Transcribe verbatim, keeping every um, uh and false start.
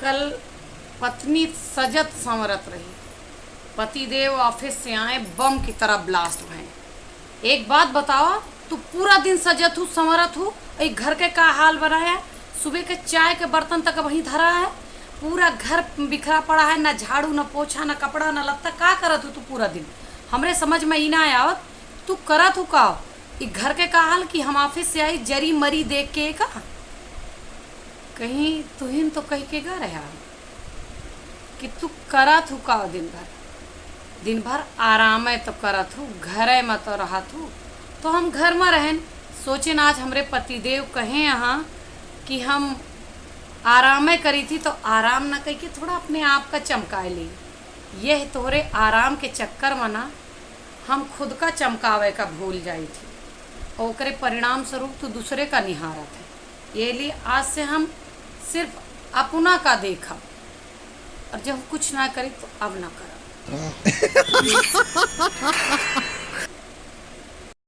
कल पत्नी सजत संवरत रही, पतिदेव office से आए, बम की तरह blast भए। एक बात बतावा, तू पूरा दिन सजत हू, संवरत हू, ई घर के का हाल बनाया? सुबह के चाय के बर्तन तक वहीं धरा है, पूरा घर बिखरा पड़ा है, ना झाड़ू, ना पोछा, ना कपड़ा, ना लत्ता। का करत हू तू पूरा दिन? हमरे समझ में ई ना आवत, तू करत हू का? ई घर के का हाल कि हम office से आई, जरी मरी देख के का? कहीं तुहिन तो कह के गा रहा कि तू करत हू का दिन भर? दिन भर आरामे तो करत हू, घरे में तो रहत हू। तो हम घर में रहेन। सोचेन आज हमरे पतिदेव कहे यहाँ कि हम आरामे करी थी, तो आराम ना कह के थोड़ा अपने आप का चमकाए ली। यह तोहरे आराम के चक्कर में ना हम खुद का चमकावे का भूल जाई थी, और ओकरे परिणाम स्वरूप तू दूसरे का निहारत है। ये लिए आज से हम सिर्फ अपना का देखब, और जब हम कुछ ना करी तो अब ना करब।